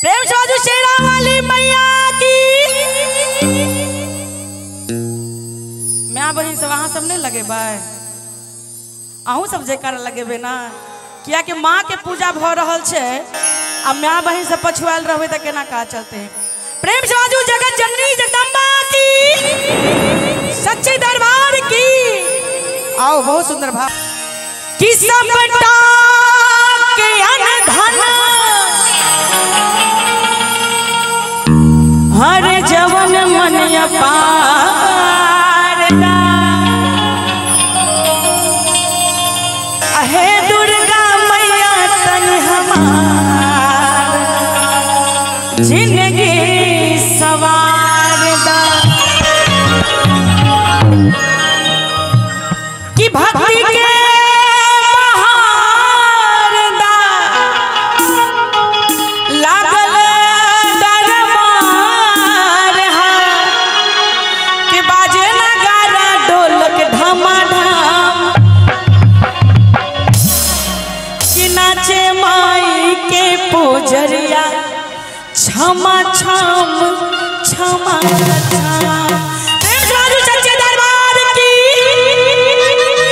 प्रेम से बाजू शेरा वाली मैया की। माय बहिन सब अहाँ सब नहीं लगेबै? अहूँ सब जयकारा लगेबै ना? कियाकि माँ के पूजा भऽ रहल छै आ माय बहिन सब पछुआल रहबै तऽ केना काज चलते। प्रेम से बाजू जगत जननी जगदम्बा की, सच्चे दरबार की। आओ बहुत सुंदर भाव कि सबटा के अनधन हर जवन मन अपार दा। हे दुर्गा मैया तन हमार जिंदगी सवार दा। कि भक्ति के बहार दा लागल दरबार हा। कि बाजे नगारा ढोलक धमाधम कि नाचे माई के पुजरिया क्षमा क्षम क्षमा क्षम। प्रेम से बाजू सच्चे दरबार की।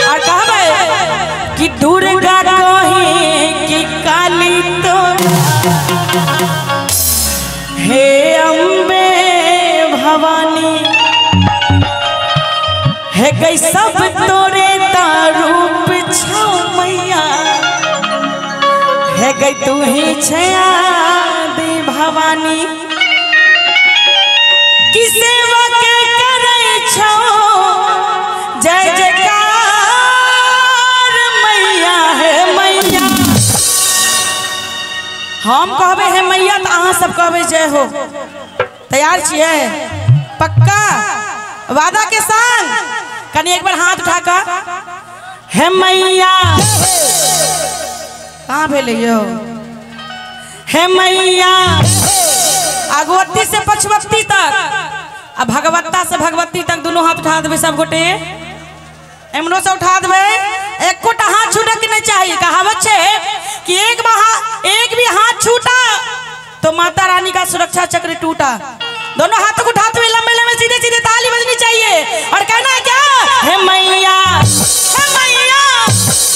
और कहबै कि दुर्गा कहे कि काली तो हे अम्बे भवानी हे गई सब तोरे तारूप छौ मैया हे गई तू ही छादी भवानी। कि सेवा के करै छौ जय जयकार मैया हे मैया। हम कहबै हे मैया तो अहाँ सब कहबै जय हो। तैयार छियै? पक्का वादा के संग कनी एक बार हाथ उठा कर हे मैया। कहाँ भेलै यौ? हे मैया अगवती से पछवती तक आ भगवत्ता से भगवती तक दोनों हाथ उठा देबै सब गोटे। एमनो से उठा देबै, एकोटा हाथ छूटे के नहीं चाहिए। कहावत छै कि एक भी हाथ छूटा तो माता रानी का सुरक्षा चक्र टूटा। दोनों हाथों को उठाते हुए लंबे लंबे सीधे सीधे ताली बजनी चाहिए और कहना है क्या? हे मैया हे मैया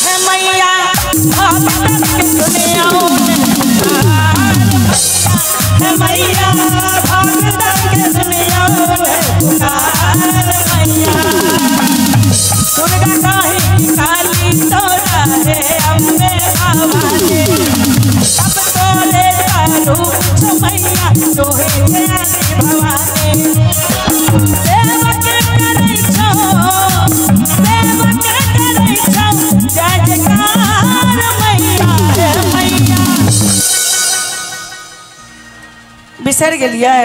हे मैया हे मैया मैया। दुर्गा काहे काली तोरा हे अम्बे भवानी सब तोरे रूप मैया तोहे भवानी। सेवक करै छौ सेवक करै छौ जय जयकार मैया हे मैया। बिसरि गेलियै?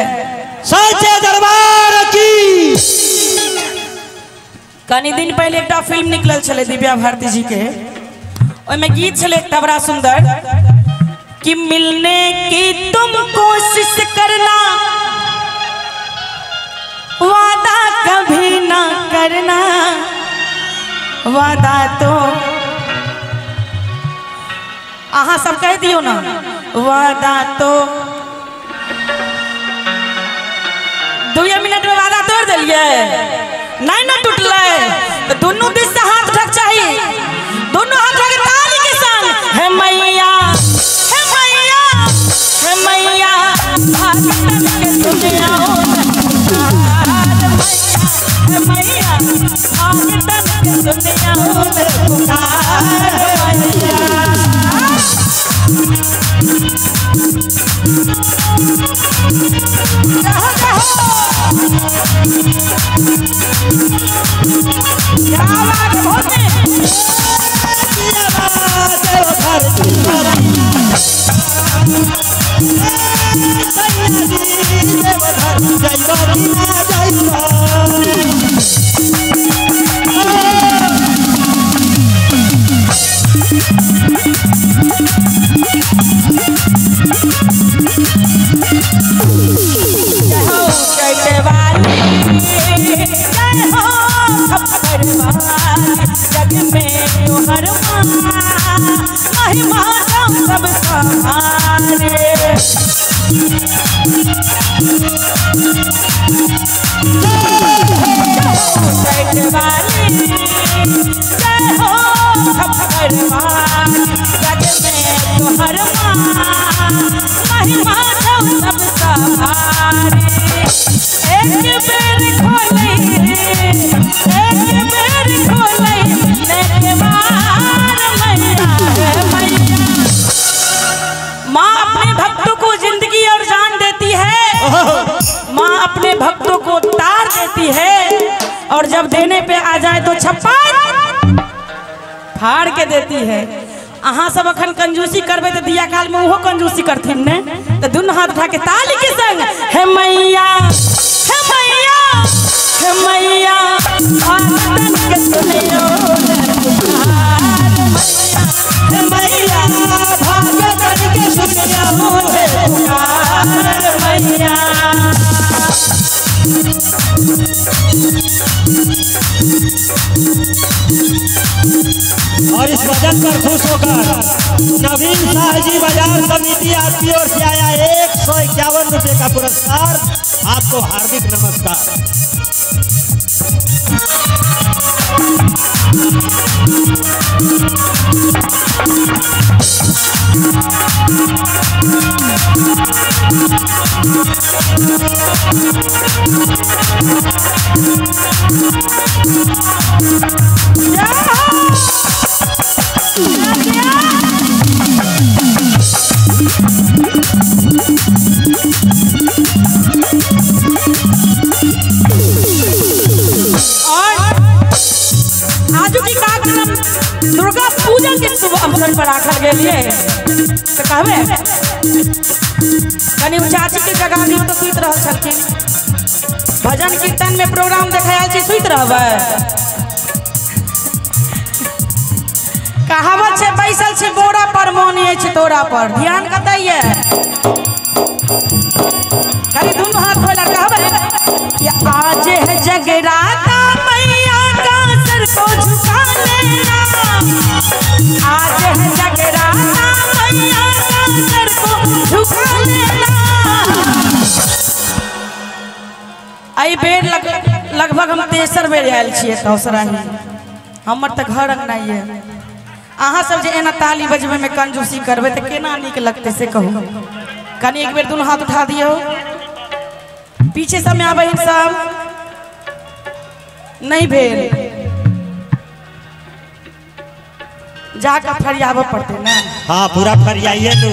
सच्चे दरबार की। कनी दिन पहले एकटा फिल्म निकलल छलै दिव्या भारती जी के, ओहिमे गीत छलै एकटा बड़ा सुंदर कि मिलने की तुम कोशिश करना वादा कभी ना करना वादा तो अहाँ सब कह दियो ना वादा तो। 2 मिनट में वादा तोड़ दिलियै नहीं ना टूटलै तो दोनों दिस से हाथ उठक चाहिए। दोनों हाथ उठा के ताली के संग हे मैया हे मैया हे मैया के दुनिया हे मैया के दुनिया मैया। क्या बात है? जग में तोहर महिमा सब सहारे। महिमा छौ सबसँ भारी। एक बेर खोलै, एक बेर खोलै ने केवार मैया हे मैया। माँ अपने भक्तों को जिंदगी और जान देती है, माँ अपने भक्तों को तार देती है, और जब देने पे आ जाए तो छप्पन फाड़ के देती है। अहाँ सब अखन कंजूसी करबे तो दिया काल में उहो कंजूसी करथिन ने, तो दुनू हाथ उठा के ताली के संग हे मैया, हे मैया, हे मैया भक्तन के सुनियो पुकार मैया, हे मैया भक्तन के सुनियो पुकार मैया। और इस भजन पर खुश होकर नवीन शाह जी बाजार समिति आपकी ओर से आया 151 रुपये का पुरस्कार, आपको हार्दिक नमस्कार। आजू की कार्यक्रम दुर्गा पूजा के शुभ अवसर पर राखल गेलिए तो कहबे कनी चाची के जगह दियो तो सुति रहल छलखिन। भजन कीर्तन में प्रोग्राम देखायल छी, सुति रहबै। कहावत छै बैसल छै बोरा पर मोन अछि तोरा पर, ध्यान कतऽ ये? कनी दुनू हाथ खोल कहबै कि आज है जगराता मैया का सर को झुका लेना, आज है जगराता मैया का सर को झुका लेना। एहि बेर लगभग हम तेसर बेर आयल छियै तौसराही, हमर तऽ घर अंगना ये। अहाँ सब जे एना ताली बजबै में कंजूसी करबै तऽ केना नीक लगतै से कहू। कनी एक बेर दुनू हाथ उठा दियौ, पीछे सब में आबै सब नहीं भेल, जाकर फरियाबऽ पड़तै ने। हाँ पूरा फरियाइए लू।